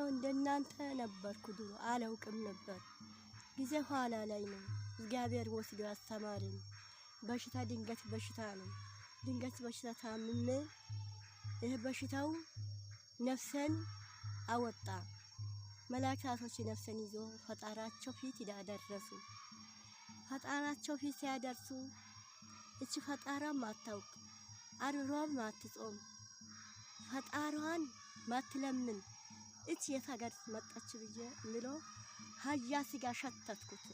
እንደናንተ ነበርኩ ድሮ፣ አላውቅም ነበር። ጊዜ ኋላ ላይ ነው እግዚአብሔር ወስዶ ያስተማረኝ። በሽታ ድንገት በሽታ ነው። ድንገት በሽታ ታምሜ ይህ በሽታው ነፍሰን አወጣ። መላእክታቶች ነፍሰን ይዞ ፈጣራቸው ፊት ደረሱ። ፈጣራቸው ፊት ሲያደርሱ እቺ ፈጣራም ማታውቅ፣ አርሯም ማትጾም፣ ፈጣሯን ማትለምን እች የት ሀገር መጣች ብዬ ምሎ ሀያ ስጋ ሸተትኩት።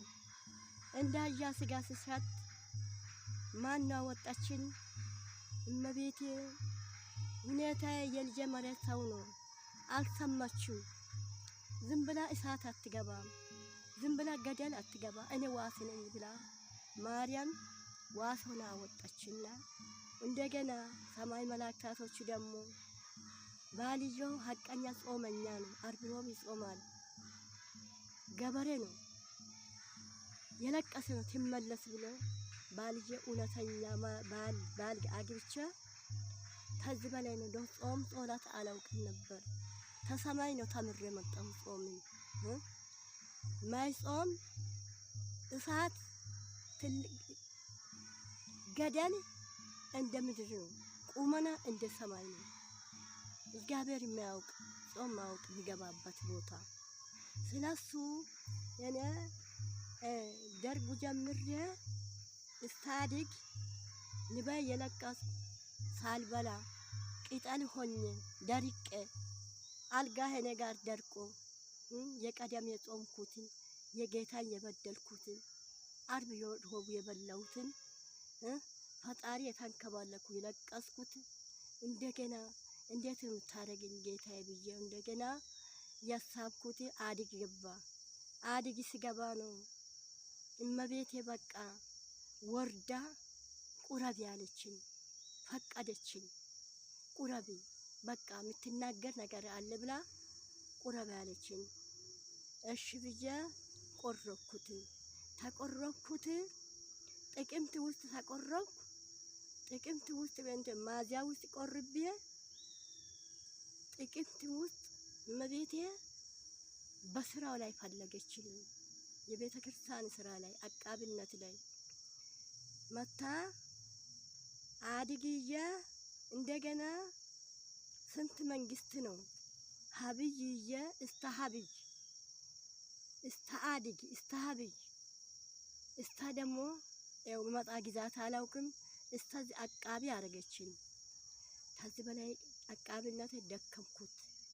እንደ ሀያ ስጋ ስሸት ማን አወጣችን? እመቤቴ ሁኔታ የልጄ መሬት ሰው ነው፣ አልሰማችም። ዝም ብላ እሳት አትገባም፣ ዝም ብላ ገደል አትገባ፣ እኔ ዋስ ነኝ ብላ ማርያም ዋስ ሆና አወጣችና እንደገና ሰማይ መላእክታቶች ደግሞ ባልየው ሀቀኛ ጾመኛ ነው፣ አርብ ሮብ ይጾማል፣ ገበሬ ነው፣ የለቀሰ ነው ትመለስ ብሎ ባልዬ እውነተኛ ባል ባል አግብቼ ከዚህ በላይ ነው። እንደው ጾም ጾላት አላውቅም ነበር። ተሰማይ ነው ተምሬ መጣሁ። ጾምን ማይጾም እሳት ትልቅ ገደል እንደ ምድር ነው፣ ቁመና እንደ ሰማይ ነው። እግዚአብሔር የሚያውቅ ጾም ማወቅ የሚገባበት ቦታ ስለሱ እኔ ደርጉ ጀምሬ እስታድግ ንበይ የለቀስኩ ሳልበላ ቅጠል ሆኜ ደርቄ አልጋ እኔ ጋር ደርቆ የቀደም የጾምኩትን የጌታን የበደልኩትን አርብ ሮብ የበላሁትን ፈጣሪ የተንከባለኩ የለቀስኩት እንደገና እንዴት ነው የምታደርገኝ ጌታዬ ብዬ እንደገና ያሳብኩት አድግ ገባ። አድግ ስገባ ነው እመቤቴ በቃ ወርዳ ቁረቢ ያለችኝ፣ ፈቀደችኝ። ቁረቢ በቃ የምትናገር ነገር አለ ብላ ቁረቢ ያለችኝ። እሺ ብዬ ቆረብኩት። ተቆረብኩት ጥቅምት ውስጥ ተቆረብኩ። ጥቅምት ውስጥ እንትን ሚያዝያ ውስጥ ቆርቤ ጥቅምት ውስጥ እመቤቴ በስራው ላይ ፈለገችልኝ። የቤተ ክርስቲያን ስራ ላይ አቃቢነት ላይ መታ አድግዬ እንደገና ስንት መንግስት ነው ሀብይዬ እስተ ሀብይ እስተ አድግ እስተ ሀብይ እስተ ደግሞ ያው መጣ ግዛት አላውቅም። እስከዚህ አቃቢ አረገችኝ። ከዚህ በላይ አቃቢነት ደከምኩት።